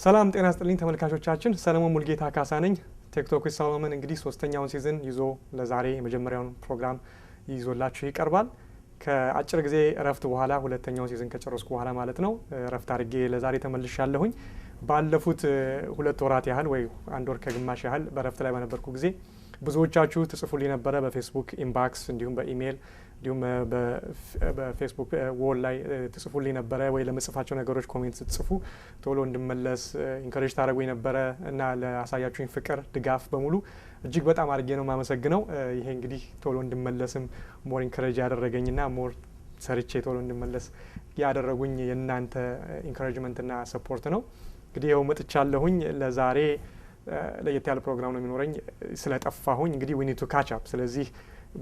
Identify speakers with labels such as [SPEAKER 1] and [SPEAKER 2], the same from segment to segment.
[SPEAKER 1] ሰላም ጤና ስጥልኝ ተመልካቾቻችን፣ ሰለሞን ሙልጌታ ካሳ ነኝ። Tech Talk with ሰሎሞን እንግዲህ ሶስተኛውን season ይዞ ለዛሬ የመጀመሪያውን ፕሮግራም ይዞላችሁ ይቀርባል። ከአጭር ጊዜ እረፍት በኋላ፣ ሁለተኛውን season ከጨረስኩ በኋላ ማለት ነው፣ እረፍት አድርጌ ለዛሬ ተመልሻለሁኝ። ባለፉት 2 ወራት ያህል ወይ አንድ ወር ከግማሽ ያህል በእረፍት ላይ በነበርኩ ጊዜ ብዙዎቻችሁ ትጽፉልኝ ነበረ በፌስቡክ inbox፣ እንዲሁም በኢሜይል፣ እንዲሁም በፌስቡክ wall ላይ ትጽፉልኝ ነበረ ወይ ለምጽፋቸው ነገሮች comment ስትጽፉ ቶሎ እንድመለስ encourage ታደርጉኝ ነበረ እና ለአሳያችሁኝ ፍቅር፣ ድጋፍ በሙሉ እጅግ በጣም አድርጌ ነው የማመሰግነው። ይሄ እንግዲህ ቶሎ እንድመለስም more encourage ያደረገኝና more ሰርቼ ቶሎ እንድመለስ ያደረጉኝ የእናንተ encouragement ና support ነው። እንግዲህ ይኸው መጥቻለሁኝ። ለዛሬ ለየት ያለ ፕሮግራም ነው የሚኖረኝ። ስለጠፋሁኝ እንግዲህ we need to catch up። ስለዚህ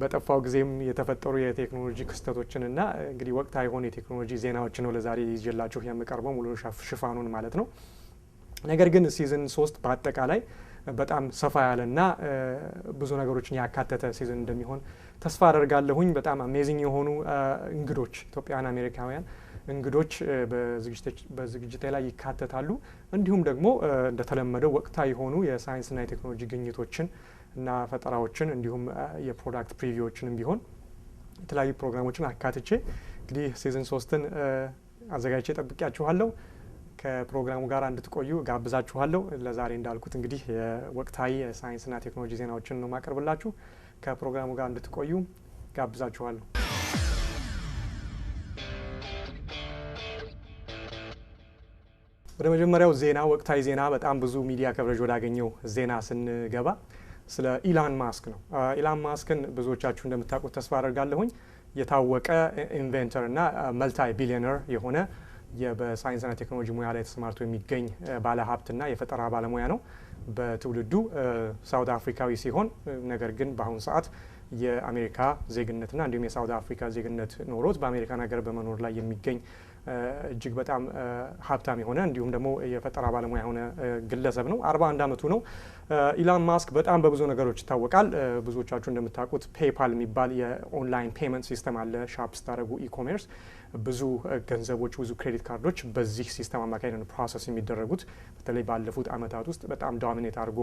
[SPEAKER 1] በጠፋው ጊዜም የተፈጠሩ የቴክኖሎጂ ክስተቶችንና እንግዲህ ወቅታዊ የሆኑ የቴክኖሎጂ ዜናዎችን ነው ለዛሬ ይዤላችሁ የምቀርበው፣ ሙሉ ሽፋኑን ማለት ነው። ነገር ግን season 3 በአጠቃላይ በጣም ሰፋ ያለና ብዙ ነገሮችን ያካተተ season እንደሚሆን ተስፋ አደርጋለሁኝ። በጣም amazing የሆኑ እንግዶች፣ ኢትዮጵያውያን አሜሪካውያን እንግዶች በዝግጅቴ ላይ ይካተታሉ። እንዲሁም ደግሞ እንደተለመደው ወቅታዊ የሆኑ የሳይንስና የቴክኖሎጂ ግኝቶችን እና ፈጠራዎችን እንዲሁም የ product preview ዎችንም ቢሆን የተለያዩ ፕሮግራሞችን አካትቼ እንግዲህ season 3ን አዘጋጅቼ ጠብቂያችኋለሁ። ከፕሮግራሙ ጋር እንድትቆዩ ጋብዛችኋለሁ። ለዛሬ እንዳልኩት እንግዲህ የወቅታዊ የሳይንስና ቴክኖሎጂ ዜናዎችን ነው ማቀርብላችሁ። ከፕሮግራሙ ጋር እንድትቆዩ ጋብዛችኋለሁ። ወደ መጀመሪያው ዜና፣ ወቅታዊ ዜና፣ በጣም ብዙ ሚዲያ coverage ወዳገኘው ዜና ስንገባ ስለ ኢላን ማስክ ነው። ኢላን ማስክን ብዙዎቻችሁ እንደምታውቁት ተስፋ አደርጋለሁኝ። የታወቀ inventor እና multi billionaire የሆነ በሳይንስና ቴክኖሎጂ ሙያ ላይ ተሰማርቶ የሚገኝ ባለሀብትና የፈጠራ ባለሙያ ነው። በትውልዱ ሳውት አፍሪካዊ ሲሆን ነገር ግን በአሁኑ ሰዓት የአሜሪካ ዜግነትና እንዲሁም የሳውት አፍሪካ ዜግነት ኖሮት በአሜሪካን ሀገር በመኖር ላይ የሚገኝ እጅግ በጣም ሀብታም የሆነ እንዲሁም ደግሞ የፈጠራ ባለሙያ የሆነ ግለሰብ ነው። 41 ዓመቱ ነው። ኢላን ማስክ በጣም በብዙ ነገሮች ይታወቃል። ብዙዎቻችሁ እንደምታውቁት ፔፓል የሚባል የ online payment system አለ። Shop ስታደርጉ e-commerce ብዙ ገንዘቦች፣ ብዙ credit card ኦች በዚህ system አማካኝነት process የሚደረጉት። በተለይ ባለፉት ዓመታት ውስጥ በጣም dominate አድርጎ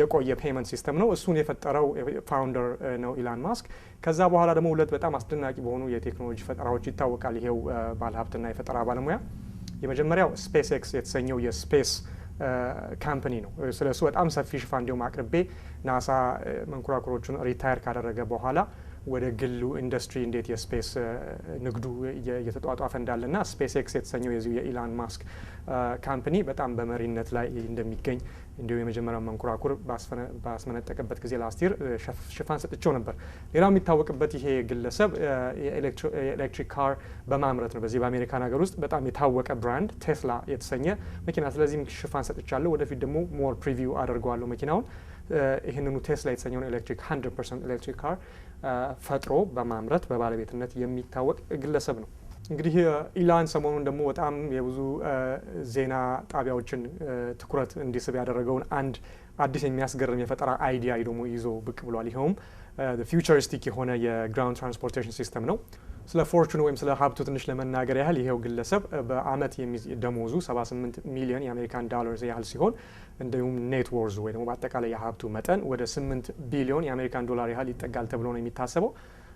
[SPEAKER 1] የቆየ payment system ነው። እሱን የፈጠረው founder ነው ኢላን ማስክ። ከዛ በኋላ ደግሞ ሁለት በጣም አስደናቂ በሆኑ የቴክኖሎጂ ፈጠራዎች ይታወቃል ይሄው ባለሀብትና የፈጠራ ባለሙያ። የመጀመሪያው ስፔስ ኤክስ የተሰኘው የ space company ነው። ስለ እሱ በጣም ሰፊ ሽፋን እንዲሁም አቅርቤ ናሳ መንኮራኩሮቹን retire ካደረገ በኋላ ወደ ግሉ ኢንዱስትሪ እንዴት የ space ንግዱ እየተጧጧፈ እንዳለና ስፔስ ኤክስ የተሰኘው የዚሁ የኢላን ማስክ company በጣም በመሪነት ላይ እንደሚገኝ እንዲሁም የመጀመሪያው መንኮራኩር ባስመነጠቀበት ጊዜ last year ሽፋን ሰጥቼው ነበር። ሌላው የሚታወቅበት ይሄ ግለሰብ የ electric car በማምረት ነው። በዚህ በአሜሪካን ሀገር ውስጥ በጣም የታወቀ brand ቴስላ የተሰኘ መኪና። ስለዚህም ሽፋን ሰጥቻለሁ። ወደፊት ደግሞ more preview አደርገዋለሁ መኪናውን። ይህንኑ ቴስላ የተሰኘውን ኤሌክትሪክ፣ 100% electric car ፈጥሮ በማምረት በባለቤትነት የሚታወቅ ግለሰብ ነው። እንግዲህ ኢላን ሰሞኑን ደግሞ በጣም የብዙ ዜና ጣቢያዎችን ትኩረት እንዲስብ ያደረገውን አንድ አዲስ የሚያስገርም የፈጠራ idea ደግሞ ይዞ ብቅ ብሏል። ይኸውም futuristic የሆነ የ ground transportation system ነው። ስለ fortune ኑ ወይም ስለ ሀብቱ ትንሽ ለመናገር ያህል ይሄው ግለሰብ በአመት ደሞዙ 78 ሚሊዮን የአሜሪካን ዶላርስ ያህል ሲሆን እንዲሁም net worth ኡ ወይ ደግሞ በአጠቃላይ የሀብቱ መጠን ወደ 8 ቢሊዮን የአሜሪካን ዶላር ያህል ይጠጋል ተብሎ ነው የሚታሰበው።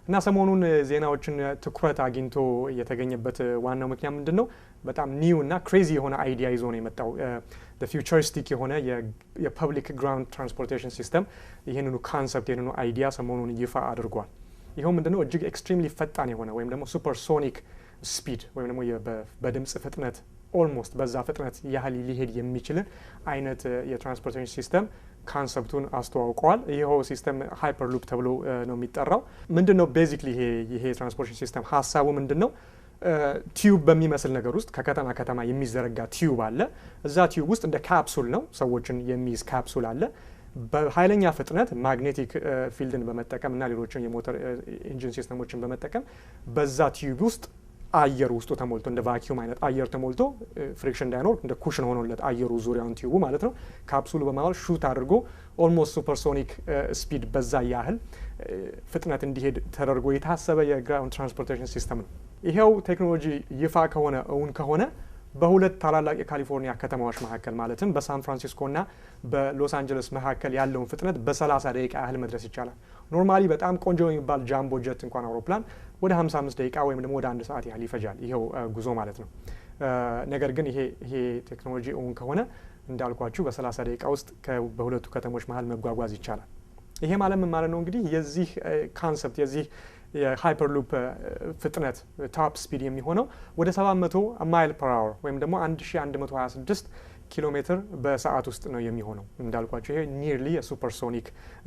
[SPEAKER 1] እና ሰሞኑን ዜናዎችን ትኩረት አግኝቶ የተገኘበት ዋናው ምክንያት ምንድን ነው? በጣም new እና crazy የሆነ idea ይዞ ነው የመጣው። Futuristic የሆነ የ public ground transportation system፣ ይህንኑ concept፣ ይህንኑ idea ሰሞኑን ይፋ አድርጓል። ይኸው ምንድነው? እጅግ extremely ፈጣን የሆነ ወይም ደግሞ supersonic speed ወይም ደግሞ በድምጽ ፍጥነት almost በዛ ፍጥነት ያህል ሊሄድ የሚችልን አይነት የ transportation system concept ኡን አስተዋውቀዋል። ይኸው system Hyperloop ተብሎ ነው የሚጠራው። ምንድን ነው basically ይሄ transportation system ሀሳቡ ምንድን ነው? Tube በሚመስል ነገር ውስጥ ከከተማ ከተማ የሚዘረጋ tube አለ። እዛ tube ውስጥ እንደ ካፕሱል ነው፣ ሰዎችን የሚይዝ ካፕሱል አለ። በኃይለኛ ፍጥነት magnetic field ን በመጠቀም እና ሌሎችን የሞተር engine system ኦችን በመጠቀም በዛ tube ውስጥ አየር ውስጡ ተሞልቶ፣ እንደ vacuum አይነት አየር ተሞልቶ፣ friction እንዳይኖር እንደ cushion ሆኖለት አየሩ ዙሪያውን tube ኡ ማለት ነው፣ ካፕሱሉ በመሀል shoot አድርጎ almost supersonic speed በዛ ያህል ፍጥነት እንዲሄድ ተደርጎ የታሰበ የ ground transportation system ነው። ይሄው ቴክኖሎጂ ይፋ ከሆነ፣ እውን ከሆነ፣ በሁለት ታላላቅ የካሊፎርኒያ ከተማዎች መካከል፣ ማለትም በሳን ፍራንሲስኮና በሎስ አንጀለስ መካከል ያለውን ፍጥነት በ30 ደቂቃ ያህል መድረስ ይቻላል። Normally በጣም ቆንጆ የሚባል jumbo jet እንኳን አውሮፕላን ወደ 55 ደቂቃ ወይም ደግሞ ወደ 1 ሰዓት ያህል ይፈጃል ይኸው ጉዞ ማለት ነው። ነገር ግን ይሄ ቴክኖሎጂ እውን ከሆነ እንዳልኳችሁ በ30 ደቂቃ ውስጥ በሁለቱ ከተሞች መሀል መጓጓዝ ይቻላል። ይሄ ማለት ምን ማለት ነው? እንግዲህ የዚህ concept፣ የዚህ የ hyperloop ፍጥነት top speed የሚሆነው ወደ 700 mile per hour ወይም ደግሞ 1126 ኪሎ ሜትር በሰዓት ውስጥ ነው የሚሆነው። እንዳልኳችሁ ይሄ nearly የ supersonic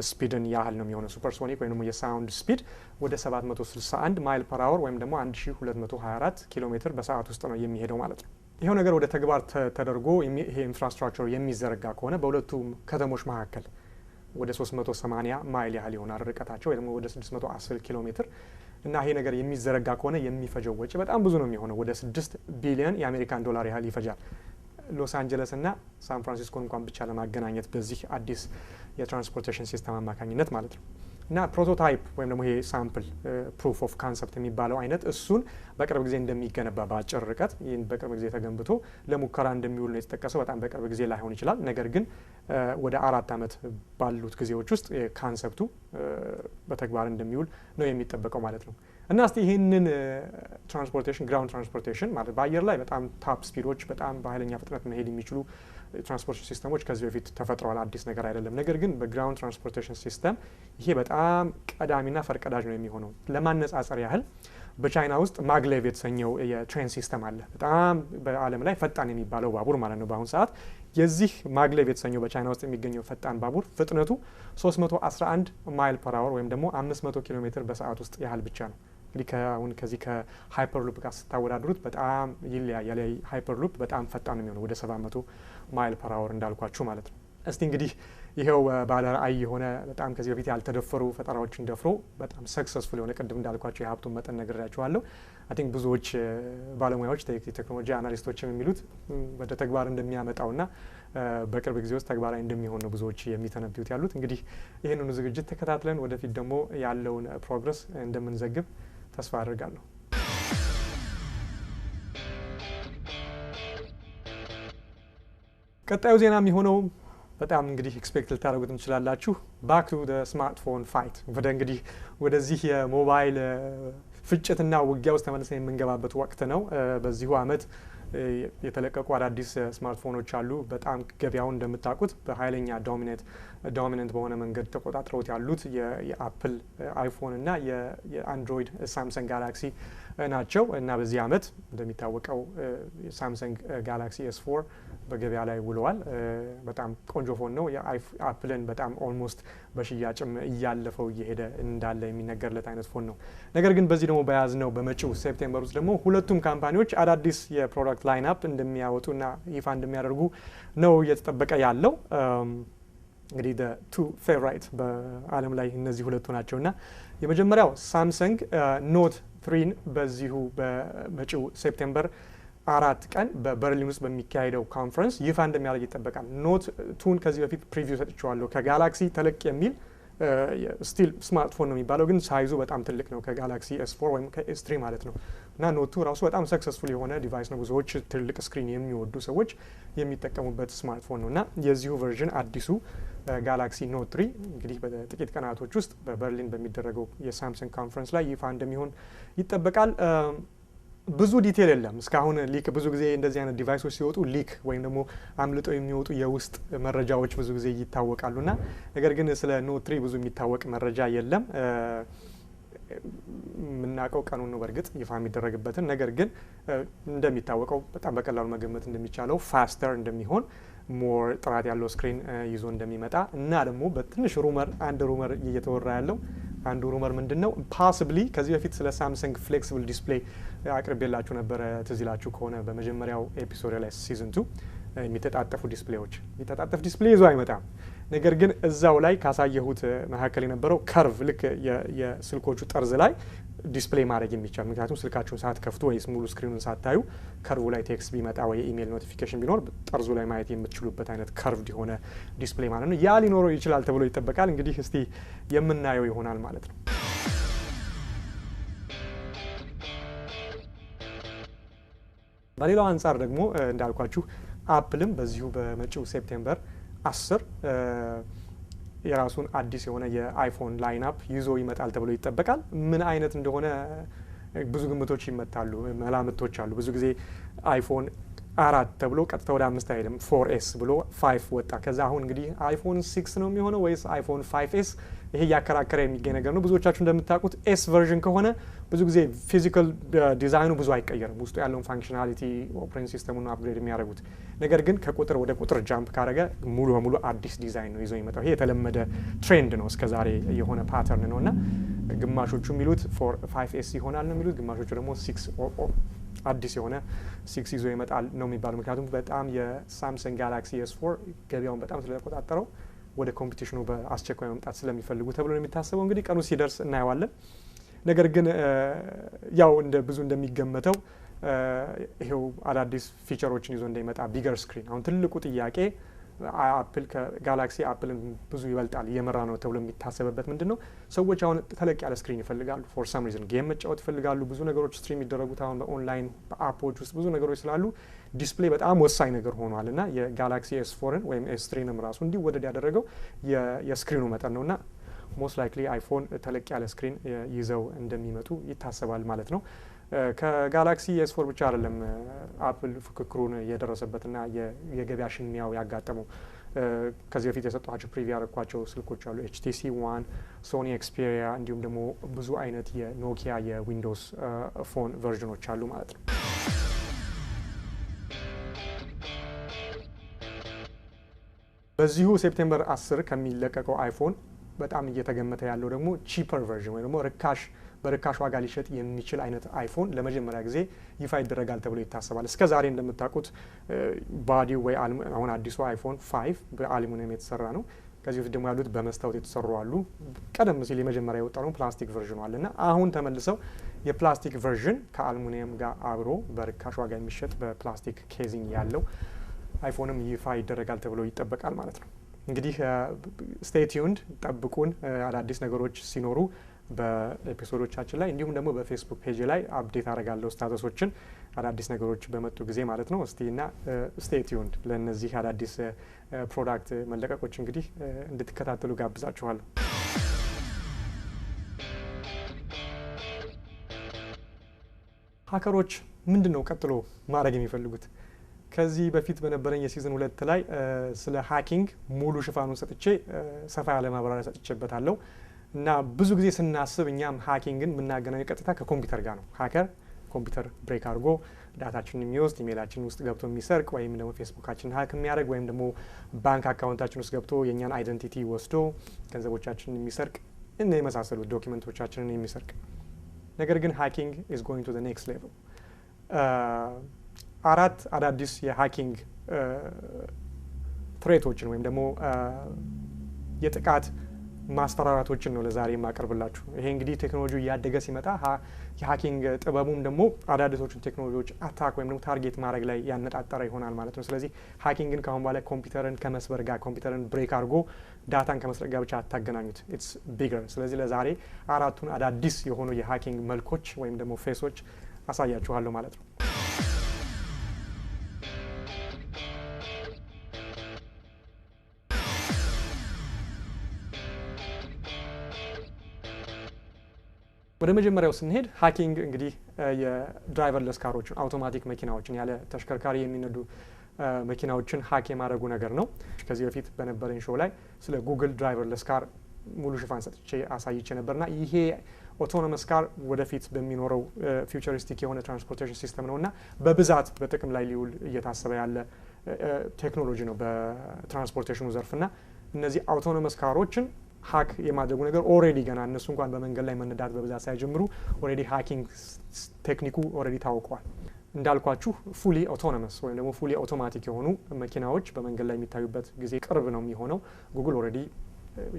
[SPEAKER 1] speed ን ያህል ነው የሚሆነው። Supersonic ወይም ደግሞ የ sound speed ወደ 761 mile per hour ወይም ደግሞ 1224 ኪሎ ሜትር በሰዓት ውስጥ ነው የሚሄደው ማለት ነው። ይኸው ነገር ወደ ተግባር ተደርጎ ይሄ infrastructure የሚዘረጋ ከሆነ በሁለቱ ከተሞች መካከል ወደ 380 ማይል ያህል ይሆናል ርቀታቸው ወይ ደግሞ ወደ 610 ኪሎ ሜትር። እና ይሄ ነገር የሚዘረጋ ከሆነ የሚፈጀው ወጪ በጣም ብዙ ነው የሚሆነው። ወደ 6 ቢሊዮን የአሜሪካን ዶላር ያህል ይፈጃል፣ ሎስ አንጀለስ እና ሳን ፍራንሲስኮን እንኳን ብቻ ለማገናኘት በዚህ አዲስ የ transportation system አማካኝነት ማለት ነው። እና prototype ወይም ደግሞ ይሄ sample proof of concept የሚባለው አይነት እሱን በቅርብ ጊዜ እንደሚገነባ፣ በአጭር ርቀት ይህን በቅርብ ጊዜ ተገንብቶ ለሙከራ እንደሚውል ነው የተጠቀሰው። በጣም በቅርብ ጊዜ ላይሆን ይችላል። ነገር ግን ወደ 4 ዓመት ባሉት ጊዜዎች ውስጥ concept ኡ በተግባር እንደሚውል ነው የሚጠበቀው ማለት ነው። እና እስቲ ይህንን transportation፣ ground transportation ማለት በአየር ላይ በጣም top speed ኦች፣ በጣም በኃይለኛ ፍጥነት መሄድ የሚችሉ transportation system ኦች ከዚህ በፊት ተፈጥረዋል። አዲስ ነገር አይደለም። ነገር ግን በ ground transportation system ይሄ በጣም ቀዳሚና ፈርቀዳጅ ነው የሚሆነው። ለማነጻጸር ያህል በቻይና ውስጥ maglev የተሰኘው የ train system አለ። በጣም በዓለም ላይ ፈጣን የሚባለው ባቡር ማለት ነው በአሁኑ ሰዓት። የዚህ maglev የተሰኘው በቻይና ውስጥ የሚገኘው ፈጣን ባቡር ፍጥነቱ 311 mile per hour ወይም ደግሞ 500 ኪሎ ሜትር በሰዓት ውስጥ ያህል ብቻ ነው። እንግዲህ ከአሁን ከዚህ ከ hyperloop ጋር ስታወዳድሩት በጣም ይለያያል። Hyperloop በጣም ፈጣን ነው የሚሆነው፣ ወደ 700 mile per hour እንዳልኳችሁ ማለት ነው። እስቲ እንግዲህ ይኸው ባለ ራዕይ የሆነ፣ በጣም ከዚህ በፊት ያልተደፈሩ ፈጠራዎችን ደፍሮ በጣም successful የሆነ፣ ቅድም እንዳልኳችሁ የሀብቱን መጠን ነግሬያችኋለሁ። I think ብዙዎች ባለሙያዎች፣ ቴክኖሎጂ analyst ኦችም የሚሉት ወደ ተግባር እንደሚያመጣውና በቅርብ ጊዜ ውስጥ ተግባራዊ እንደሚሆን ነው ብዙዎች የሚተነብዩት ያሉት። እንግዲህ ይህንኑ ዝግጅት ተከታትለን ወደፊት ደግሞ ያለውን progress እንደምንዘግብ ተስፋ አድርጋለሁ። ቀጣዩ ዜና የሚሆነው በጣም እንግዲህ expect ልታደርጉት ትችላላችሁ። Back to smartphone fight፣ ወደ እንግዲህ ወደዚህ የሞባይል ፍጭትና ውጊያ ውስጥ ተመልሰን የምንገባበት ወቅት ነው። በዚሁ አመት የተለቀቁ አዳዲስ ስማርትፎኖች አሉ። በጣም ገበያውን እንደምታውቁት በኃይለኛ dominant በሆነ መንገድ ተቆጣጥረውት ያሉት የ Apple iPhone እና የ Android Samsung Galaxy ናቸው። እና በዚህ አመት እንደሚታወቀው Samsung Galaxy S4 በገበያ ላይ ውለዋል። በጣም ቆንጆ phone ነው። የ Apple ን በጣም almost በሽያጭም እያለፈው እየሄደ እንዳለ የሚነገርለት አይነት phone ነው። ነገር ግን በዚህ ደግሞ በያዝነው በመጪው September ውስጥ ደግሞ ሁለቱም company ዎች አዳዲስ የ product lineup እንደሚያወጡና ይፋ እንደሚያደርጉ ነው እየተጠበቀ ያለው። እንግዲህ two favorite በዓለም ላይ እነዚህ ሁለቱ ናቸው። እና የመጀመሪያው Samsung Note 3ን በዚሁ በመጪው September 4 ቀን በበርሊን ውስጥ በሚካሄደው ኮንፈረንስ ይፋ እንደሚያደርግ ይጠበቃል። Note 2ን ከዚህ በፊት preview ሰጥቼዋለሁ። ከጋላክሲ ተለቅ የሚል still smartphone ነው የሚባለው፣ ግን size ኡ በጣም ትልቅ ነው ከ Galaxy S4 ወይም ከ S3 ማለት ነው። እና Note 2 ራሱ በጣም successful የሆነ device ነው። ብዙዎች ትልቅ screen የሚወዱ ሰዎች የሚጠቀሙበት ስማርትፎን ነው። እና የዚሁ version አዲሱ Galaxy Note 3 እንግዲህ በጥቂት ቀናቶች ውስጥ በበርሊን በሚደረገው የ Samsung conference ላይ ይፋ እንደሚሆን ይጠበቃል። ብዙ detail የለም እስካሁን leak። ብዙ ጊዜ እንደዚህ አይነት device ኦች ሲወጡ leak ወይም ደግሞ አምልጠው የሚወጡ የውስጥ መረጃዎች ብዙ ጊዜ ይታወቃሉ። ና ነገር ግን ስለ Note 3 ብዙ የሚታወቅ መረጃ የለም። የምናውቀው ቀኑን ነው በእርግጥ ይፋ የሚደረግበትን። ነገር ግን እንደሚታወቀው በጣም በቀላሉ መገመት እንደሚቻለው faster እንደሚሆን፣ more ጥራት ያለው screen ይዞ እንደሚመጣ እና ደግሞ በትንሽ rumor፣ አንድ rumor እየተወራ ያለው፣ አንዱ rumor ምንድን ነው? Possibly ከዚህ በፊት ስለ Samsung flexible display አቅርቤላችሁ ነበረ፣ ትዝ ይላችሁ ከሆነ በመጀመሪያው episode ላይ season 2። የሚተጣጠፉ display ዎች፣ የሚተጣጠፍ display ይዞ አይመጣም። ነገር ግን እዛው ላይ ካሳየሁት መካከል የነበረው curve፣ ልክ የስልኮቹ ጠርዝ ላይ display ማድረግ የሚቻል፣ ምክንያቱም ስልካችሁን ሳትከፍቱ ወይስ ሙሉ screen ኑን ሳታዩ curve ኡ ላይ text ቢመጣ ወይ email notification ቢኖር ጠርዙ ላይ ማየት የምትችሉበት አይነት curved የሆነ display ማለት ነው። ያ ሊኖረው ይችላል ተብሎ ይጠበቃል። እንግዲህ እስቲ የምናየው ይሆናል ማለት ነው። በሌላው አንጻር ደግሞ እንዳልኳችሁ አፕልም በዚሁ በመጪው September 10 የራሱን አዲስ የሆነ የአይፎን lineup ይዞ ይመጣል ተብሎ ይጠበቃል። ምን አይነት እንደሆነ ብዙ ግምቶች ይመታሉ፣ መላምቶች አሉ። ብዙ ጊዜ አይፎን 4 ተብሎ ቀጥታ ወደ 5 አይሄድም። 4S ብሎ 5 ወጣ። ከዛ አሁን እንግዲህ አይፎን 6 ነው የሚሆነው ወይስ አይፎን 5S? ይሄ እያከራከረ የሚገኝ ነገር ነው። ብዙዎቻችሁ እንደምታውቁት S version ከሆነ ብዙ ጊዜ physical design ኑ ብዙ አይቀየርም። ውስጡ ያለውን functionality operating system ኡን upgrade የሚያደርጉት። ነገር ግን ከቁጥር ወደ ቁጥር jump ካደረገ ሙሉ በሙሉ አዲስ ዲዛይን ነው ይዞ የሚመጣው። ይሄ የተለመደ trend ነው፣ እስከዛሬ የሆነ pattern ነው እና ግማሾቹ የሚሉት 5S ይሆናል ነው የሚሉት፣ ግማሾቹ ደግሞ 6 አዲስ የሆነ 6 ይዞ ይመጣል ነው የሚባለው። ምክንያቱም በጣም የሳምሰንግ ጋላክሲ S4 ገበያውን በጣም ስለተቆጣጠረው ወደ competition ኑ በአስቸኳይ መምጣት ስለሚፈልጉ ተብሎ ነው የሚታሰበው። እንግዲህ ቀኑ ሲደርስ እናየዋለን። ነገር ግን ያው እንደ ብዙ እንደሚገመተው ይሄው አዳዲስ feature ኦችን ይዞ እንደሚመጣ፣ bigger screen። አሁን ትልቁ ጥያቄ አፕል ከጋላክሲ አፕልን ብዙ ይበልጣል እየመራ ነው ተብሎ የሚታሰብበት ምንድን ነው? ሰዎች አሁን ተለቅ ያለ screen ይፈልጋሉ። For some reason game መጫወት ይፈልጋሉ። ብዙ ነገሮች stream የሚደረጉት አሁን በ online በ app ኦች ውስጥ ብዙ ነገሮች ስላሉ display በጣም ወሳኝ ነገር ሆኗል እና የጋላክሲ S4ን ወይም S3ንም ራሱ እንዲወደድ ያደረገው የ screen ኑ መጠን ነው እና most likely አይፎን ተለቅ ያለ screen ይዘው እንደሚመጡ ይታሰባል ማለት ነው። ከጋላክሲ S4 ብቻ አይደለም አፕል ፉክክሩን የደረሰበትና የገበያ ሽሚያው ያጋጠመው። ከዚህ በፊት የሰጠኋቸው preview ያደረኳቸው ስልኮች አሉ። ኤችቲሲ ዋን፣ ሶኒ ኤክስፔሪያ እንዲሁም ደግሞ ብዙ አይነት የኖኪያ የዊንዶውስ ፎን version ኖች አሉ ማለት ነው። በዚሁ September 10 ከሚለቀቀው አይፎን በጣም እየተገመተ ያለው ደግሞ cheaper version ወይ ደግሞ በርካሽ ዋጋ ሊሸጥ የሚችል አይነት አይፎን ለመጀመሪያ ጊዜ ይፋ ይደረጋል ተብሎ ይታሰባል። እስከ ዛሬ እንደምታውቁት body ው ወይ አሁን አዲሱ አይፎን 5 በአሉሚኒየም የተሰራ ነው። ከዚህ በፊት ደግሞ ያሉት በመስታወት የተሰሩ አሉ። ቀደም ሲል የመጀመሪያ የወጣ ደግሞ ፕላስቲክ version ኑ አለ እና አሁን ተመልሰው የፕላስቲክ version ከአሉሚኒየም ጋር አብሮ በርካሽ ዋጋ የሚሸጥ በፕላስቲክ casing ያለው አይፎንም ይፋ ይደረጋል ተብሎ ይጠበቃል ማለት ነው። እንግዲህ stay tuned፣ ጠብቁን። አዳዲስ ነገሮች ሲኖሩ በ episode ኦቻችን ላይ እንዲሁም ደግሞ በፌስቡክ page ላይ update አደርጋለሁ status ኦችን አዳዲስ ነገሮች በመጡ ጊዜ ማለት ነው። እስቲ እና stay tuned ለእነዚህ አዳዲስ product መለቀቆች እንግዲህ እንድትከታተሉ ጋብዛችኋለሁ። Hacker ኦች ምንድን ነው ቀጥሎ ማድረግ የሚፈልጉት? ከዚህ በፊት በነበረኝ የ season 2 ላይ ስለ hacking ሙሉ ሽፋኑን ሰጥቼ ሰፋ ያለ ማብራሪያ ሰጥቼበታለሁ። እና ብዙ ጊዜ ስናስብ እኛም hacking ን የምናገናኘው ቀጥታ ከኮምፒውተር ጋር ነው። Hacker ኮምፒውተር break አድርጎ data ችንን የሚወስድ፣ ኢሜይላችን ውስጥ ገብቶ የሚሰርቅ ወይም ደግሞ ፌስቡካችንን hack የሚያደርግ ወይም ደግሞ ባንክ account ኣችን ውስጥ ገብቶ የእኛን identity ወስዶ ገንዘቦቻችንን የሚሰርቅ እና የመሳሰሉት document ኦቻችንን የሚሰርቅ። ነገር ግን hacking is going to next level። አራት አዳዲስ የ hacking threat ኦችን ወይም ደግሞ የጥቃት ማስፈራራቶችን ነው ለዛሬ የማቀርብላችሁ። ይሄ እንግዲህ ቴክኖሎጂ እያደገ ሲመጣ የ hacking ጥበቡም ደግሞ አዳዲሶችን ቴክኖሎጂዎች attack ወይም ደግሞ target ማድረግ ላይ ያነጣጠረ ይሆናል ማለት ነው። ስለዚህ hacking ን ከአሁን በኋላ ኮምፒውተርን ከመስበር ጋር፣ ኮምፒውተርን break አድርጎ data ን ከመስረቅ ጋር ብቻ አታገናኙት። It's bigger። ስለዚህ ለዛሬ አራቱን አዳዲስ የሆኑ የ hacking መልኮች ወይም ደግሞ face ኦች አሳያችኋለሁ ማለት ነው። ወደ መጀመሪያው ስንሄድ hacking እንግዲህ የ driverless car ኦችን፣ አውቶማቲክ መኪናዎችን፣ ያለ ተሽከርካሪ የሚነዱ መኪናዎችን hack የማድረጉ ነገር ነው። ከዚህ በፊት በነበረኝ show ላይ ስለ ጉግል driverless car ሙሉ ሽፋን ሰጥቼ አሳይቼ ነበርና ይሄ autonomous car ወደፊት በሚኖረው futuristic የሆነ transportation system ነው እና በብዛት በጥቅም ላይ ሊውል እየታሰበ ያለ ቴክኖሎጂ ነው በ transportation ኑ ዘርፍና እነዚህ autonomous car ኦችን hack የማድረጉ ነገር already ገና እነሱ እንኳን በመንገድ ላይ መነዳት በብዛት ሳይጀምሩ already hacking ቴክኒኩ already ታውቋል። እንዳልኳችሁ fully autonomous ወይም ደግሞ fully automatic የሆኑ መኪናዎች በመንገድ ላይ የሚታዩበት ጊዜ ቅርብ ነው የሚሆነው። ጉግል already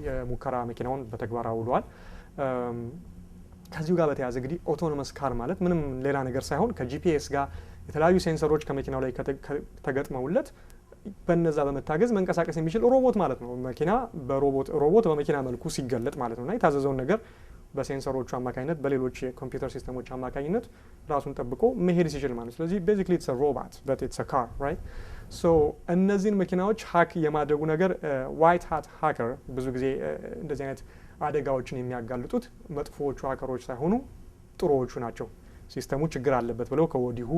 [SPEAKER 1] የሙከራ መኪናውን በተግባር አውሏል። ከዚሁ ጋር በተያያዘ እንግዲህ autonomous car ማለት ምንም ሌላ ነገር ሳይሆን ከ GPS ጋር የተለያዩ sensor ኦች ከመኪናው ላይ ተገጥመውለት በነዛ በመታገዝ መንቀሳቀስ የሚችል ሮቦት ማለት ነው። መኪና በሮቦት፣ ሮቦት በመኪና መልኩ ሲገለጥ ማለት ነው እና የታዘዘውን ነገር በ sensor ኦቹ አማካኝነት፣ በሌሎች የኮምፒውተር system ኦች አማካኝነት ራሱን ጠብቆ መሄድ ሲችል ማለት ነው። ስለዚህ basically it's robot but it's car, right? So እነዚህን መኪናዎች hack የማድረጉ ነገር white hat hacker፣ ብዙ ጊዜ እንደዚህ አይነት አደጋዎችን የሚያጋልጡት መጥፎዎቹ hacker ኦች ሳይሆኑ ጥሩዎቹ ናቸው። System ኡ ችግር አለበት ብለው ከወዲሁ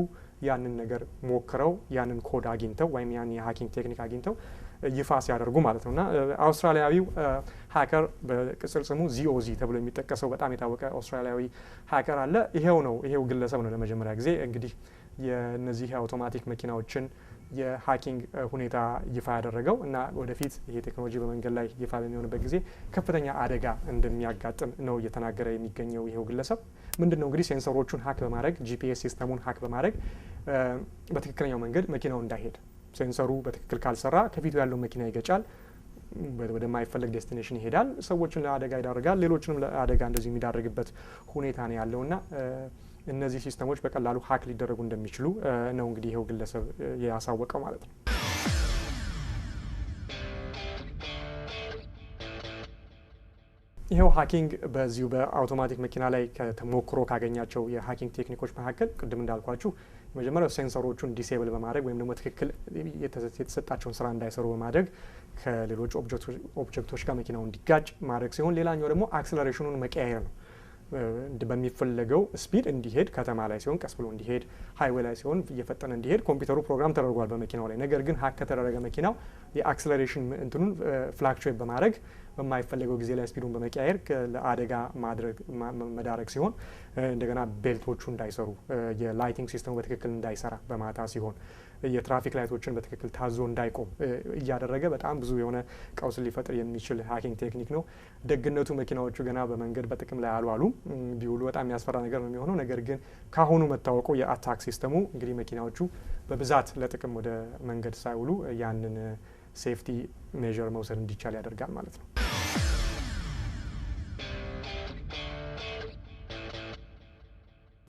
[SPEAKER 1] ያንን ነገር ሞክረው፣ ያንን ኮድ አግኝተው ወይም ያን የ hacking technique አግኝተው ይፋ ሲያደርጉ ማለት ነው። እና አውስትራሊያዊው hacker፣ በቅጽል ስሙ ZOZ ተብሎ የሚጠቀሰው በጣም የታወቀ አውስትራሊያዊ hacker አለ። ይሄው ነው፣ ይሄው ግለሰብ ነው ለመጀመሪያ ጊዜ እንግዲህ የነዚህ አውቶማቲክ መኪናዎችን የ hacking ሁኔታ ይፋ ያደረገው እና ወደፊት ይሄ ቴክኖሎጂ በመንገድ ላይ ይፋ በሚሆንበት ጊዜ ከፍተኛ አደጋ እንደሚያጋጥም ነው እየተናገረ የሚገኘው ይሄው ግለሰብ። ምንድን ነው እንግዲህ sensor ኦቹን hack በማድረግ፣ GPS system ኡን hack በማድረግ በትክክለኛው መንገድ መኪናው እንዳይሄድ፣ sensor ኡ በትክክል ካልሰራ ከፊቱ ያለው መኪና ይገጫል፣ ወደማይፈለግ destination ይሄዳል፣ ሰዎችን ለአደጋ ይዳርጋል፣ ሌሎችንም ለአደጋ እንደዚሁ የሚዳርግበት ሁኔታ ነው ያለውና እነዚህ system ኦች በቀላሉ hack ሊደረጉ እንደሚችሉ ነው እንግዲህ ይኸው ግለሰብ ያሳወቀው ማለት ነው። ይኸው hacking በዚሁ በአውቶማቲክ መኪና ላይ ከተሞክሮ ካገኛቸው የ hacking technique ኦች መካከል ቅድም እንዳልኳችሁ የመጀመሪያው sensor ኦቹን disable በማድረግ ወይም ደግሞ ትክክል የተሰጣቸውን ስራ እንዳይሰሩ በማድረግ ከሌሎች object ኦች ጋር መኪናው እንዲጋጭ ማድረግ ሲሆን ሌላኛው ደግሞ acceleration ኑን መቀያየር ነው። በሚፈለገው speed እንዲሄድ፣ ከተማ ላይ ሲሆን ቀስ ብሎ እንዲሄድ፣ highway ላይ ሲሆን እየፈጠነ እንዲሄድ ኮምፒውተሩ ፕሮግራም ተደርጓል በመኪናው ላይ። ነገር ግን hack ከተደረገ መኪናው የ acceleration እንትኑን fluctuate በማድረግ በማይፈለገው ጊዜ ላይ speed ኡን በመቀያየር ለአደጋ ማድረግ መዳረግ ሲሆን እንደገና belt ኦቹ እንዳይሰሩ፣ የ lighting system ኡ በትክክል እንዳይሰራ በማታ ሲሆን፣ የ traffic light ኦችን በትክክል ታዞ እንዳይቆም እያደረገ በጣም ብዙ የሆነ ቀውስ ሊፈጥር የሚችል hacking technique ነው። ደግነቱ መኪናዎቹ ገና በመንገድ በጥቅም ላይ አልዋሉም። ቢውሉ በጣም የሚያስፈራ ነገር ነው የሚሆነው። ነገር ግን ካሁኑ መታወቁ የ attack system ኡ እንግዲህ መኪናዎቹ በብዛት ለጥቅም ወደ መንገድ ሳይውሉ ያንን safety measure መውሰድ እንዲቻል ያደርጋል ማለት ነው።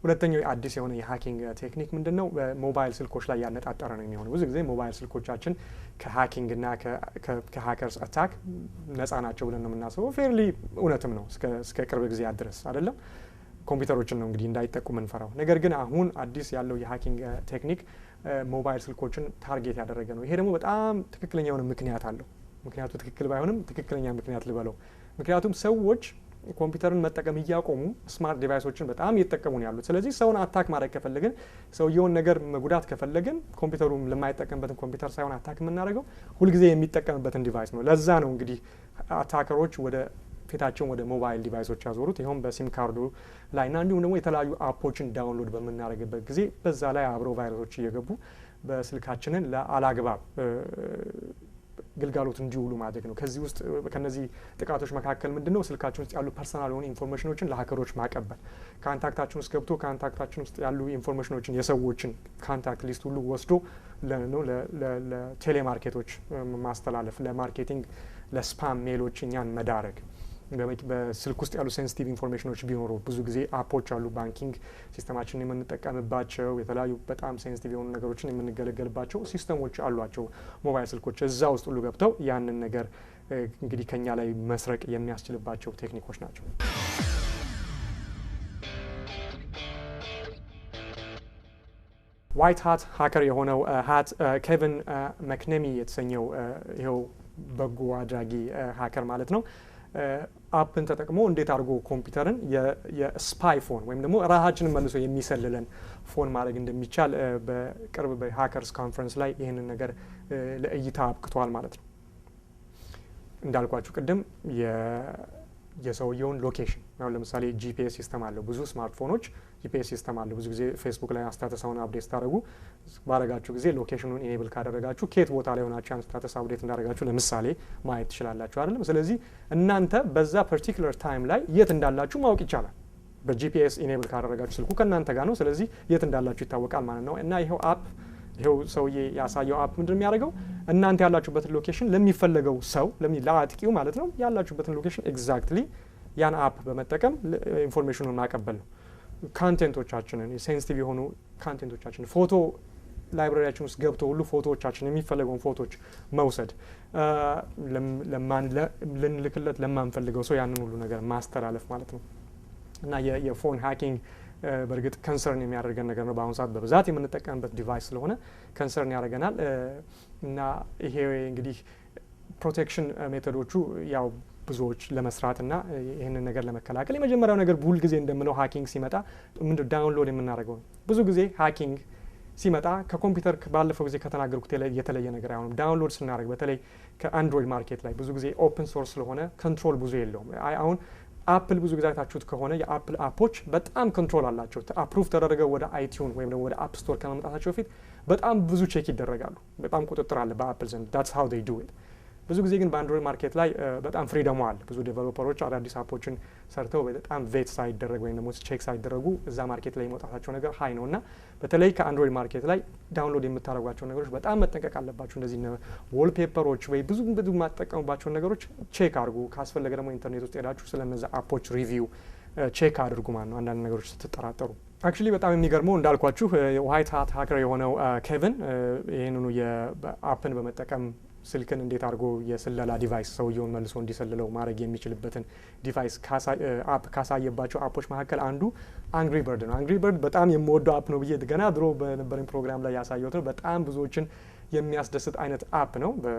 [SPEAKER 1] ሁለተኛው አዲስ የሆነ የ hacking technique ምንድን ነው? በሞባይል ስልኮች ላይ ያነጣጠረ ነው የሚሆነው። ብዙ ጊዜ ሞባይል ስልኮቻችን ከ hacking እና ከ hackers attack ነጻ ናቸው ብለን ነው የምናስበው። Fairly እውነትም ነው እስከ ቅርብ ጊዜ ድረስ አይደለም። ኮምፒውተሮችን ነው እንግዲህ እንዳይጠቁ የምንፈራው። ነገር ግን አሁን አዲስ ያለው የ hacking technique ሞባይል ስልኮችን target ያደረገ ነው። ይሄ ደግሞ በጣም ትክክለኛ የሆነ ምክንያት አለው። ምክንያቱ ትክክል ባይሆንም ትክክለኛ ምክንያት ልበለው። ምክንያቱም ሰዎች ኮምፒውተርን መጠቀም እያቆሙ smart device ኦችን በጣም እየተጠቀሙ ነው ያሉት። ስለዚህ ሰውን attack ማድረግ ከፈለግን፣ ሰውየውን ነገር መጉዳት ከፈለግን፣ ኮምፒውተሩ ለማይጠቀምበትን ኮምፒውተር ሳይሆን attack የምናደርገው ሁልጊዜ የሚጠቀምበትን device ነው። ለዛ ነው እንግዲህ attacker ኦች ወደ ፊታቸውን ወደ ሞባይል device ኦች ያዞሩት። ይኸውም በ SIM card ኡ ላይ እና እንዲሁም ደግሞ የተለያዩ app ኦችን download በምናደርግበት ጊዜ በዛ ላይ አብረው ቫይረሶች እየገቡ በስልካችንን ለአላግባብ ግልጋሎት እንዲውሉ ማድረግ ነው። ከዚህ ውስጥ ከነዚህ ጥቃቶች መካከል ምንድን ነው? ስልካችን ውስጥ ያሉ personal የሆኑ information ኦችን ለ hacker ኦች ማቀበል፣ contact ኣችን ውስጥ ገብቶ contact ኣችን ውስጥ ያሉ information ኦችን፣ የሰዎችን contact list ሁሉ ወስዶ ለ telemarket ኦች ማስተላለፍ፣ ለ marketing፣ ለ spam mail ኦች እኛን መዳረግ፣ በስልክ ውስጥ ያሉ sensitive information ኦች ቢኖሩ፣ ብዙ ጊዜ app ኦች አሉ፣ banking system ኣችንን የምንጠቀምባቸው፣ የተለያዩ በጣም sensitive የሆኑ ነገሮችን የምንገለገልባቸው system ኦች አሏቸው ሞባይል ስልኮች። እዛ ውስጥ ሁሉ ገብተው ያንን ነገር እንግዲህ ከኛ ላይ መስረቅ የሚያስችልባቸው technique ኦች ናቸው። White hat hacker የሆነው hat ኬቪን መክነሚ የተሰኘው ይኸው በጎ አድራጊ hacker ማለት ነው፣ app ን ተጠቅሞ እንዴት አድርጎ ኮምፒውተርን የ spy phone ወይም ደግሞ ራሳችንን መልሶ የሚሰልለን phone ማድረግ እንደሚቻል በቅርብ በ hackers conference ላይ ይህንን ነገር ለእይታ አብቅቷል ማለት ነው። እንዳልኳችሁ ቅድም የሰውየውን location፣ አሁን ለምሳሌ GPS system አለው። ብዙ smartphone ኦች GPS system አለው። ብዙ ጊዜ ፌስቡክ ላይ status ኣችሁን update ስታደረጉ ባረጋችሁ ጊዜ location ኑን enable ካደረጋችሁ ከየት ቦታ ላይ ሆናችሁ ያን status update እንዳደረጋችሁ ለምሳሌ ማየት ትችላላችሁ አይደለም? ስለዚህ እናንተ በዛ particular time ላይ የት እንዳላችሁ ማወቅ ይቻላል። በ GPS enable ካደረጋችሁ ስልኩ ከእናንተ ጋር ነው። ስለዚህ የት እንዳላችሁ ይታወቃል ማለት ነው። እና ይኸው app፣ ይኸው ሰውዬ ያሳየው app ምንድን የሚያደርገው? እናንተ ያላችሁበትን location ለሚፈለገው ሰው፣ ለአጥቂው ማለት ነው፣ ያላችሁበትን location exactly ያን app በመጠቀም information ኑን ማቀበል ነው። Content ኦቻችንን፣ sensitive የሆኑ content ኦቻችንን፣ ፎቶ library ያችን ውስጥ ገብቶ ሁሉ ፎቶዎቻችን፣ የሚፈለገውን ፎቶዎች መውሰድ፣ ልንልክለት ለማንፈልገው ሰው ያንን ሁሉ ነገር ማስተላለፍ ማለት ነው። እና የ phone hacking በእርግጥ concern የሚያደርገን ነገር ነው። በአሁኑ ሰዓት በብዛት የምንጠቀምበት device ስለሆነ concern ያደርገናል። እና ይሄ እንግዲህ protection method ኦቹ ያው ብዙዎች ለመስራት እና ይህንን ነገር ለመከላከል የመጀመሪያው ነገር ሁል ጊዜ እንደምለው hacking ሲመጣ ምንድን download የምናደርገው ነው። ብዙ ጊዜ hacking ሲመጣ ከኮምፒውተር ባለፈው ጊዜ ከተናገርኩት የተለየ ነገር አይሆንም። Download ስናደርግ በተለይ ከ Android market ላይ ብዙ ጊዜ open source ስለሆነ control ብዙ የለውም። አሁን Apple ብዙ ጊዜ አይታችሁት ከሆነ የ Apple app ኦች በጣም control አላቸው። Approve ተደርገው ወደ iTunes ወይም ደግሞ ወደ App Store ከመምጣታቸው በፊት በጣም ብዙ check ይደረጋሉ። በጣም ቁጥጥር አለ በ Apple ዘንድ። That's how they do it። ብዙ ጊዜ ግን በ Android market ላይ በጣም freedom ኡ አለ። ብዙ developer ኦች አዳዲስ app ኦችን ሰርተው በጣም vet ሳይደረግ ወይም ደግሞ check ሳይደረጉ እዛ market ላይ የመውጣታቸው ነገር high ነው። እና በተለይ ከ Android market ላይ download የምታደርጓቸው ነገሮች በጣም መጠንቀቅ አለባችሁ። እንደዚህ wallpaper ኦች ወይ ብዙ ብዙ የማትጠቀሙባቸውን ነገሮች check አድርጉ። ካስፈለገ ደግሞ ኢንተርኔት ውስጥ ሄዳችሁ ስለነዛ app ኦች review check አድርጉ ማለት ነው፣ አንዳንድ ነገሮች ስትጠራጠሩ። Actually በጣም የሚገርመው እንዳልኳችሁ white hat hacker የሆነው ኬቪን ይህንኑ የ app ን በመጠቀም ስልክን እንዴት አድርጎ የስለላ device ሰውየውን መልሶ እንዲሰልለው ማድረግ የሚችልበትን device app ካሳየባቸው app ኦች መካከል አንዱ Angry Bird ነው። Angry Bird በጣም የምወደው app ነው ብዬ ገና ድሮ በነበረኝ ፕሮግራም ላይ ያሳየሁት ነው። በጣም ብዙዎችን የሚያስደስት አይነት app ነው። በ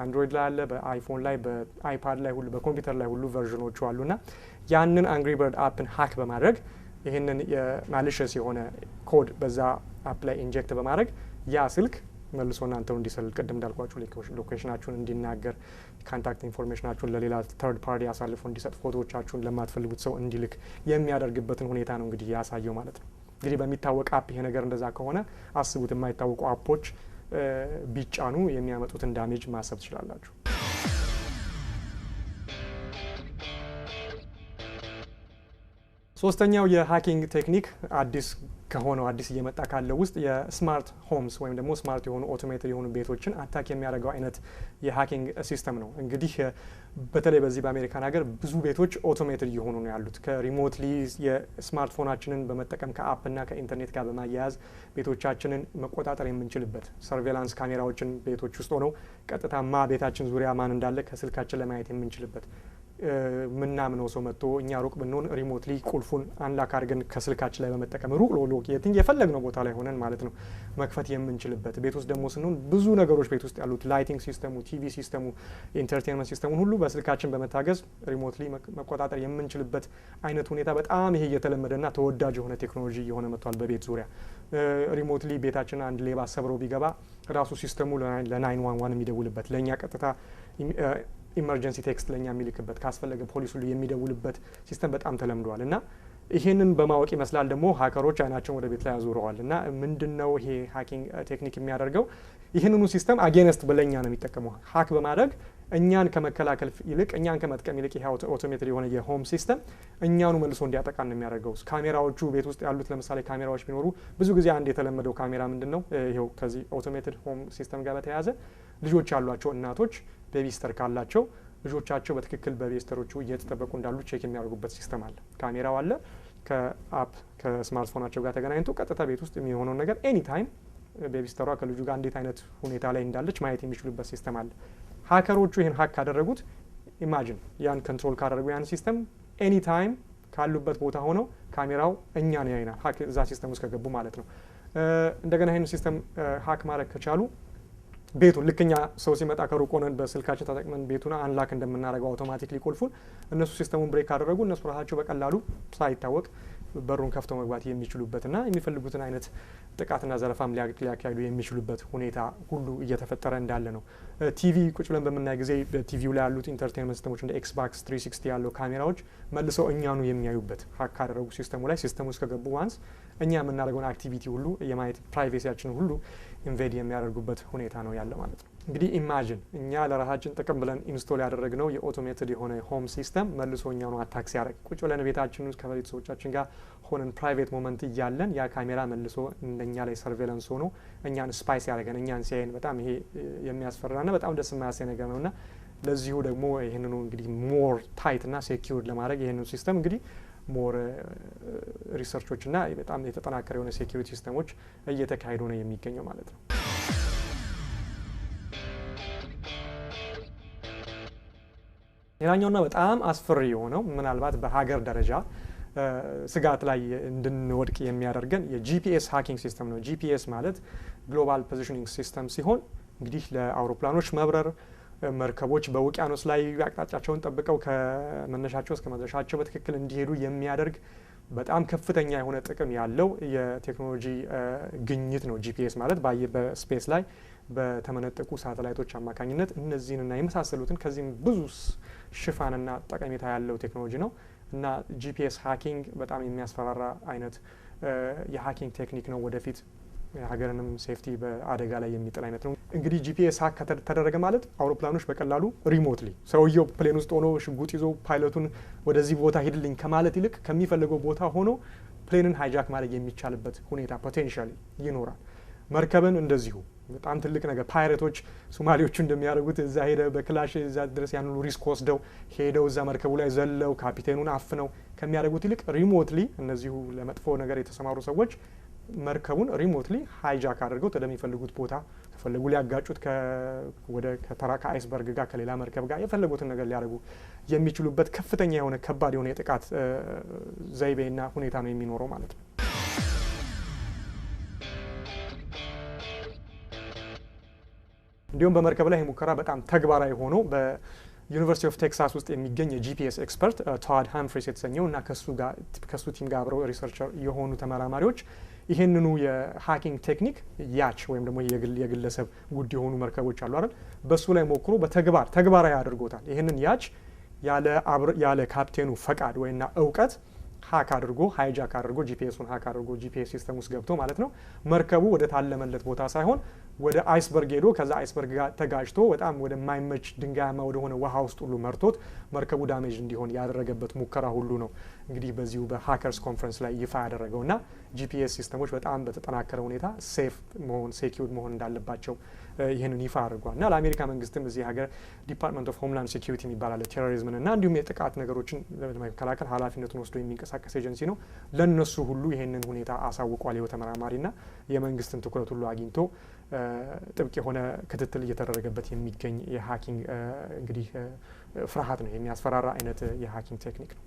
[SPEAKER 1] Android ላይ አለ፣ በ iPhone ላይ፣ በ iPad ላይ ሁሉ፣ በኮምፒውተር ላይ ሁሉ version ኦቹ አሉና ያንን Angry Bird app ን hack በማድረግ ይህንን የ malicious የሆነ ኮድ በዛ app ላይ inject በማድረግ ያ ስልክ መልሶ እናንተው እንዲሰልል፣ ቅድም እንዳልኳችሁ location ኣችሁን እንዲናገር፣ contact information ኣችሁን ለሌላ third party አሳልፎ እንዲሰጥ፣ ፎቶዎቻችሁን ለማትፈልጉት ሰው እንዲልክ የሚያደርግበትን ሁኔታ ነው እንግዲህ ያሳየው ማለት ነው። እንግዲህ በሚታወቅ app ይሄ ነገር እንደዛ ከሆነ አስቡት፣ የማይታወቁ app ኦች ቢጫኑ የሚያመጡትን damage ማሰብ ትችላላችሁ። ሶስተኛው የ hacking technique አዲስ ከሆነው አዲስ እየመጣ ካለው ውስጥ የ smart homes ወይም ደግሞ smart የሆኑ automated የሆኑ ቤቶችን attack የሚያደርገው አይነት የ hacking system ነው። እንግዲህ በተለይ በዚህ በአሜሪካን ሀገር ብዙ ቤቶች automated እየሆኑ ነው ያሉት። ከ remotely የ smartphone ኣችንን በመጠቀም ከ app ና ከኢንተርኔት ጋር በማያያዝ ቤቶቻችንን መቆጣጠር የምንችልበት፣ surveillance ካሜራዎችን ቤቶች ውስጥ ሆነው ቀጥታ ማ ቤታችን ዙሪያ ማን እንዳለ ከስልካችን ለማየት የምንችልበት፣ ምናምነው ሰው መጥቶ እኛ ሩቅ ብንሆን remotely ቁልፉን unlock አድርገን ከስልካችን ላይ በመጠቀም ሩቅ የትኝ የፈለግነው ቦታ ላይ ሆነን ማለት ነው መክፈት የምንችልበት፣ ቤት ውስጥ ደግሞ ስንሆን ብዙ ነገሮች ቤት ውስጥ ያሉት lighting system ኡ፣ TV system ኡ፣ entertainment system ኡን ሁሉ በስልካችን በመታገዝ remotely መቆጣጠር የምንችልበት አይነት ሁኔታ በጣም ይሄ እየተለመደና ተወዳጅ የሆነ ቴክኖሎጂ እየሆነ መጥቷል። በቤት ዙሪያ remotely ቤታችን አንድ ሌባ ሰብሮ ቢገባ ራሱ system ኡ ለ 911 የሚደውልበት፣ ለእኛ ቀጥታ emergency text ለእኛ የሚልክበት፣ ካስፈለገ ፖሊስ ሁሉ የሚደውልበት system በጣም ተለምደዋል። እና ይሄንን በማወቅ ይመስላል ደግሞ hacker ኦች አይናቸውን ወደ ቤት ላይ አዙረዋል። እና ምንድን ነው ይሄ hacking technique የሚያደርገው? ይህንኑ system against በለኛ ነው የሚጠቀመው። Hack በማድረግ እኛን ከመከላከል ይልቅ፣ እኛን ከመጥቀም ይልቅ ይሄ automated የሆነ የ home system እኛኑ መልሶ እንዲያጠቃን ነው የሚያደርገው። ካሜራዎቹ ቤት ውስጥ ያሉት ለምሳሌ ካሜራዎች ቢኖሩ ብዙ ጊዜ አንድ የተለመደው ካሜራ ምንድን ነው? ይኸው ከዚህ automated home system ጋር በተያያዘ ልጆች ያሏቸው እናቶች babysitter ካላቸው ልጆቻቸው በትክክል በ babysitter ኦቹ እየተጠበቁ እንዳሉ check የሚያደርጉበት system አለ። ካሜራው አለ። ከ app ከ smartphone ኣቸው ጋር ተገናኝቶ ቀጥታ ቤት ውስጥ የሚሆነውን ነገር anytime babysitter ዋ ከልጁ ጋር እንዴት አይነት ሁኔታ ላይ እንዳለች ማየት የሚችሉበት system አለ። Hacker ኦቹ ይህን hack ካደረጉት imagine ያን control ካደረጉ ያን system anytime ካሉበት ቦታ ሆነው ካሜራው እኛን ያይናል፣ hack እዛ system ውስጥ ከገቡ ማለት ነው። እንደገና ይህን system hack ማድረግ ከቻሉ ቤቱን ልክ እኛ ሰው ሲመጣ ከሩቅ ሆነን በስልካችን ተጠቅመን ቤቱን unlock እንደምናደርገው automatically ቁልፉን፣ እነሱ system ኡን break ካደረጉ እነሱ ራሳቸው በቀላሉ ሳይታወቅ በሩን ከፍተው መግባት የሚችሉበትና የሚፈልጉትን አይነት ጥቃትና ዘረፋም ሊያካሂዱ የሚችሉበት ሁኔታ ሁሉ እየተፈጠረ እንዳለ ነው። ቲቪ ቁጭ ብለን በምናይ ጊዜ በቲቪው ላይ ያሉት entertainment system ኦች እንደ Xbox 360 ያለው ካሜራዎች መልሰው እኛኑ የሚያዩበት፣ hack ካደረጉ system ኡ ላይ system ኡ ውስጥ ከገቡ once እኛ የምናደርገውን activity ሁሉ የማየት privacy ያችንን ሁሉ invade የሚያደርጉበት ሁኔታ ነው ያለ ማለት ነው። እንግዲህ imagine እኛ ለራሳችን ጥቅም ብለን install ያደረግነው የ automated የሆነ home system መልሶ እኛኑ attack ሲያደርግ፣ ቁጭ ብለን ቤታችን ውስጥ ከቤተሰቦቻችን ጋር ሆነን private moment እያለን ያ ካሜራ መልሶ እንደኛ ላይ surveillance ሆኖ እኛን spy ሲያደርገን፣ እኛን ሲያየን በጣም ይሄ የሚያስፈራና በጣም ደስ የማያሰኝ ነገር ነው። እና ለዚሁ ደግሞ ይህንኑ እንግዲህ more tight እና secured ለማድረግ ይህንኑ system እንግዲህ more research ኦች እና በጣም የተጠናከረ የሆነ security system ኦች እየተካሄዱ ነው የሚገኘው ማለት ነው። ሌላኛውና በጣም አስፈሪ የሆነው ምናልባት በሀገር ደረጃ ስጋት ላይ እንድንወድቅ የሚያደርገን የ GPS hacking system ነው። GPS ማለት global positioning system ሲሆን እንግዲህ ለአውሮፕላኖች መብረር፣ መርከቦች በውቅያኖስ ላይ አቅጣጫቸውን ጠብቀው ከመነሻቸው እስከ መድረሻቸው በትክክል እንዲሄዱ የሚያደርግ በጣም ከፍተኛ የሆነ ጥቅም ያለው የቴክኖሎጂ ግኝት ነው። GPS ማለት በ space ላይ በተመነጠቁ ሳተላይቶች አማካኝነት እነዚህንና የመሳሰሉትን ከዚህም ብዙ ሽፋንና ጠቀሜታ ያለው ቴክኖሎጂ ነው እና GPS hacking በጣም የሚያስፈራራ አይነት የ hacking ቴክኒክ ነው። ወደፊት የሀገርንም safety በአደጋ ላይ የሚጥል አይነት ነው። እንግዲህ GPS hack ከተደረገ ማለት አውሮፕላኖች በቀላሉ remotely ሰውየው plane ውስጥ ሆኖ ሽጉጥ ይዞ ፓይለቱን ወደዚህ ቦታ ሂድልኝ ከማለት ይልቅ ከሚፈልገው ቦታ ሆኖ plane ን hijack ማድረግ የሚቻልበት ሁኔታ potentially ይኖራል። መርከብን እንደዚሁ በጣም ትልቅ ነገር፣ pirate ኦች ሶማሌዎቹ እንደሚያደርጉት እዛ ሄደ በክላሽ እዛ ድረስ ያን ሁሉ risk ወስደው ሄደው እዛ መርከቡ ላይ ዘለው ካፒቴኑን አፍነው ከሚያደርጉት ይልቅ remotely እነዚሁ ለመጥፎ ነገር የተሰማሩ ሰዎች መርከቡን remotely hijack አድርገው ወደሚፈልጉት ቦታ ከፈለጉ ሊያጋጩት ወደ ከተራ ከ iceberg ጋር፣ ከሌላ መርከብ ጋር የፈለጉትን ነገር ሊያደርጉ የሚችሉበት ከፍተኛ የሆነ ከባድ የሆነ የጥቃት ዘይቤና ሁኔታ ነው የሚኖረው ማለት ነው። እንዲሁም በመርከብ ላይ ሙከራ በጣም ተግባራዊ ሆኖ በ University of Texas ውስጥ የሚገኝ የ GPS expert ቶድ ሃምፍሪስ የተሰኘው እና ከሱ team ጋር አብረው researcher የሆኑ ተመራማሪዎች ይህንኑ የ hacking ቴክኒክ yacht ወይም ደግሞ የግለሰብ ውድ የሆኑ መርከቦች አሉ አይደል? በሱ ላይ ሞክሮ በተግባር ተግባራዊ አድርጎታል። ይህንን yacht ያለ ካፕቴኑ ፈቃድ ወይና እውቀት hack አድርጎ፣ hijack አድርጎ፣ GPS ኡን hack አድርጎ፣ GPS system ውስጥ ገብቶ ማለት ነው፣ መርከቡ ወደ ታለመለት ቦታ ሳይሆን ወደ iceberg ሄዶ ከዛ iceberg ጋር ተጋጭቶ በጣም ወደማይመች ድንጋያማ ወደሆነ ውሃ ውስጥ ሁሉ መርቶት መርከቡ damage እንዲሆን ያደረገበት ሙከራ ሁሉ ነው እንግዲህ በዚሁ በ hackers conference ላይ ይፋ ያደረገው። እና GPS system ኦች በጣም በተጠናከረ ሁኔታ safe መሆን፣ secured መሆን እንዳለባቸው ይህንን ይፋ አድርጓል። እና ለአሜሪካ መንግስትም እዚህ ሀገር Department of Homeland Security የሚባል አለ። Terrorism ን እና እንዲሁም የጥቃት ነገሮችን ለመከላከል ኃላፊነቱን ወስዶ የሚንቀሳቀስ ኤጀንሲ ነው። ለእነሱ ሁሉ ይህንን ሁኔታ አሳውቋል። ይኸው ተመራማሪና የመንግስትን ትኩረት ሁሉ አግኝቶ ጥብቅ የሆነ ክትትል እየተደረገበት የሚገኝ የ hacking እንግዲህ ፍርሃት ነው፣ የሚያስፈራራ አይነት የ hacking ቴክኒክ ነው።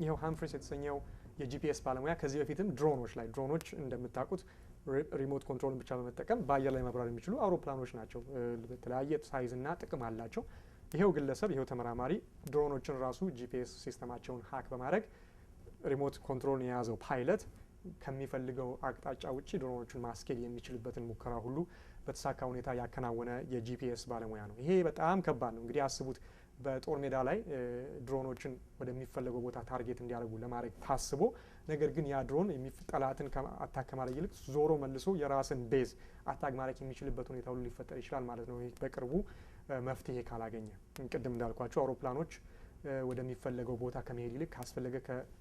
[SPEAKER 1] ይኸው ሃምፍሪስ የተሰኘው የ GPS ባለሙያ ከዚህ በፊትም ድሮኖች ላይ፣ ድሮኖች እንደምታውቁት remote control ን ብቻ በመጠቀም በአየር ላይ መብረር የሚችሉ አውሮፕላኖች ናቸው። በተለያየ size እና ጥቅም አላቸው። ይሄው ግለሰብ፣ ይሄው ተመራማሪ ድሮኖችን ራሱ GPS system ኣቸውን hack በማድረግ remote control ን የያዘው ፓይለት ከሚፈልገው አቅጣጫ ውጭ ድሮኖቹን ማስኬድ የሚችልበትን ሙከራ ሁሉ በተሳካ ሁኔታ ያከናወነ የ GPS ባለሙያ ነው። ይሄ በጣም ከባድ ነው። እንግዲህ አስቡት፣ በጦር ሜዳ ላይ ድሮኖችን ወደሚፈለገው ቦታ target እንዲያደርጉ ለማድረግ ታስቦ ነገር ግን ያ ድሮን ጠላትን attack ከማድረግ ይልቅ ዞሮ መልሶ የራስን base attack ማድረግ የሚችልበት ሁኔታ ሁሉ ሊፈጠር ይችላል ማለት ነው። ይህ በቅርቡ መፍትሄ ካላገኘ፣ ቅድም እንዳልኳቸው አውሮፕላኖች ወደሚፈለገው ቦታ ከመሄድ ይልቅ ካስፈለገ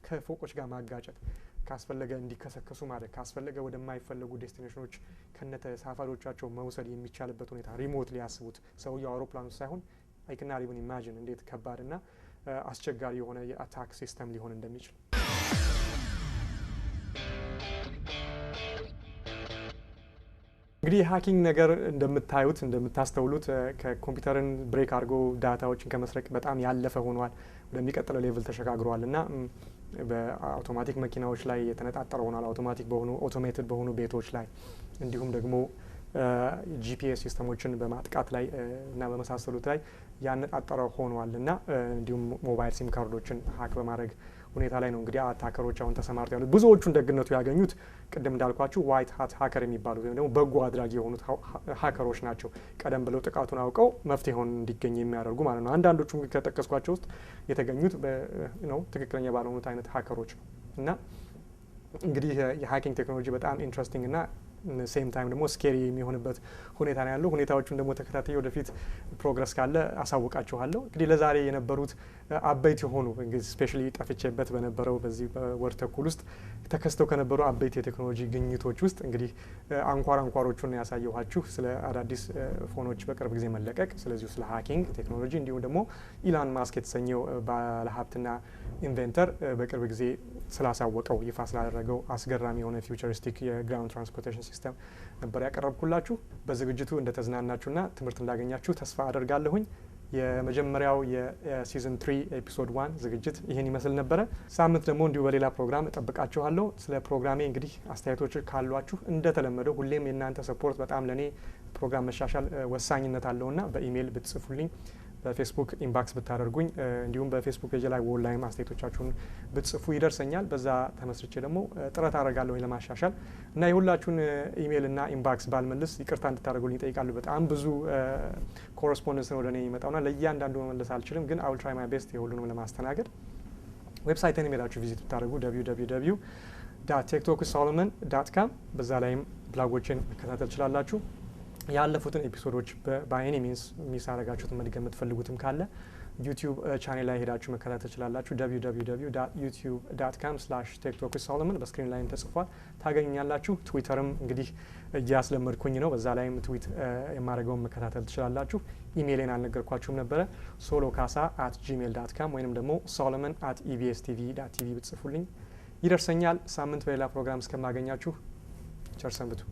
[SPEAKER 1] ከፎቆች ጋር ማጋጨት፣ ካስፈለገ እንዲከሰከሱ ማድረግ፣ ካስፈለገ ወደማይፈለጉ destination ኦች ከነ ተሳፋሪዎቻቸው መውሰድ የሚቻልበት ሁኔታ remotely አስቡት፣ ሰውየው አውሮፕላኑ ሳይሆን አይክና ሪቭን ኢማጂን እንዴት ከባድና አስቸጋሪ የሆነ የ attack system ሊሆን እንደሚችል። እንግዲህ የ hacking ነገር እንደምታዩት፣ እንደምታስተውሉት ከኮምፒውተርን break አድርጎ data ዎችን ከመስረቅ በጣም ያለፈ ሆኗል። ወደሚቀጥለው level ተሸጋግሯል እና በአውቶማቲክ መኪናዎች ላይ የተነጣጠረ ሆኗል። አውቶማቲክ በሆኑ፣ automated በሆኑ ቤቶች ላይ፣ እንዲሁም ደግሞ GPS system ኦችን በማጥቃት ላይ እና በመሳሰሉት ላይ ያነጣጠረ ሆኗል። እና እንዲሁም ሞባይል ሲም ካርዶችን hack በማድረግ ሁኔታ ላይ ነው እንግዲህ attacker ኦች አሁን ተሰማርተው ያሉት። ብዙዎቹን ደግነቱ ያገኙት ቅድም እንዳልኳችሁ white hat hacker የሚባሉት ወይም ደግሞ በጎ አድራጊ የሆኑት hacker ኦች ናቸው። ቀደም ብለው ጥቃቱን አውቀው መፍትሄውን እንዲገኝ የሚያደርጉ ማለት ነው። አንዳንዶቹ ከጠቀስኳቸው ውስጥ የተገኙት ነው ትክክለኛ ባልሆኑት አይነት hacker ኦች ነው። እና እንግዲህ የ hacking ቴክኖሎጂ በጣም interesting እና same time ደግሞ scary የሚሆንበት ሁኔታ ነው ያለው። ሁኔታዎቹን ደግሞ ተከታታይ ወደፊት progress ካለ አሳውቃችኋለሁ። እንግዲህ ለዛሬ የነበሩት አበይት የሆኑ፣ እንግዲህ specially ጠፍቼበት በነበረው በዚህ በወር ተኩል ውስጥ ተከስተው ከነበሩ አበይት የቴክኖሎጂ ግኝቶች ውስጥ እንግዲህ አንኳር አንኳሮቹን ያሳየኋችሁ፣ ስለ አዳዲስ phone ኦች በቅርብ ጊዜ መለቀቅ፣ ስለዚሁ ስለ hacking ቴክኖሎጂ፣ እንዲሁም ደግሞ ኢላን ማስክ የተሰኘው ባለሀብትና inventor በቅርብ ጊዜ ስላሳወቀው፣ ይፋ ስላደረገው አስገራሚ የሆነ futuristic የ ground transportation system ነበር ያቀረብኩላችሁ። በዝግጅቱ እንደተዝናናችሁና ትምህርት እንዳገኛችሁ ተስፋ አደርጋለሁኝ። የመጀመሪያው የ season 3 episode 1 ዝግጅት ይህን ይመስል ነበረ። ሳምንት ደግሞ እንዲሁ በሌላ ፕሮግራም እጠብቃችኋለሁ። ስለ ፕሮግራሜ እንግዲህ አስተያየቶች ካሏችሁ እንደተለመደው ሁሌም የእናንተ support በጣም ለእኔ ፕሮግራም መሻሻል ወሳኝነት አለውና በኢሜይል ብትጽፉልኝ፣ በፌስቡክ inbox ብታደርጉኝ፣ እንዲሁም በፌስቡክ page ላይ wall ላይም አስተያየቶቻችሁን ብትጽፉ ይደርሰኛል። በዛ ተመስርቼ ደግሞ ጥረት አደርጋለሁ ለማሻሻል እና የሁላችሁን ኢሜይል እና inbox ባልመልስ ይቅርታ እንድታደርጉልኝ እጠይቃለሁ። በጣም ብዙ correspondence ነው ወደ እኔ የሚመጣውና ለእያንዳንዱ መመለስ አልችልም፣ ግን I will try my best የሁሉንም ለማስተናገድ። Website ን ሄዳችሁ visit ብታደርጉ www.techtalkwithsolomon.com፣ በዛ ላይም ብላጎችን መከታተል ትችላላችሁ። ያለፉትን episode ኦች by any means miss አደረጋችሁትን መድገም የምትፈልጉትም ካለ ዩቲዩብ ቻኔል ላይ ሄዳችሁ መከታተል ትችላላችሁ። www.youtube.com/techtalkwithsolomon በ screen ላይም ተጽፏል፣ ታገኙኛላችሁ። ትዊተርም እንግዲህ እያስለመድኩኝ ነው። በዛ ላይም ትዊት የማደርገውን መከታተል ትችላላችሁ። ኢሜይሌን አልነገርኳችሁም ነበረ። solokasa@gmail.com ወይንም ደግሞ solomon@ebstv.tv ብትጽፉልኝ ይደርሰኛል። ሳምንት በሌላ ፕሮግራም እስከማገኛችሁ ቸር ሰንብቱ።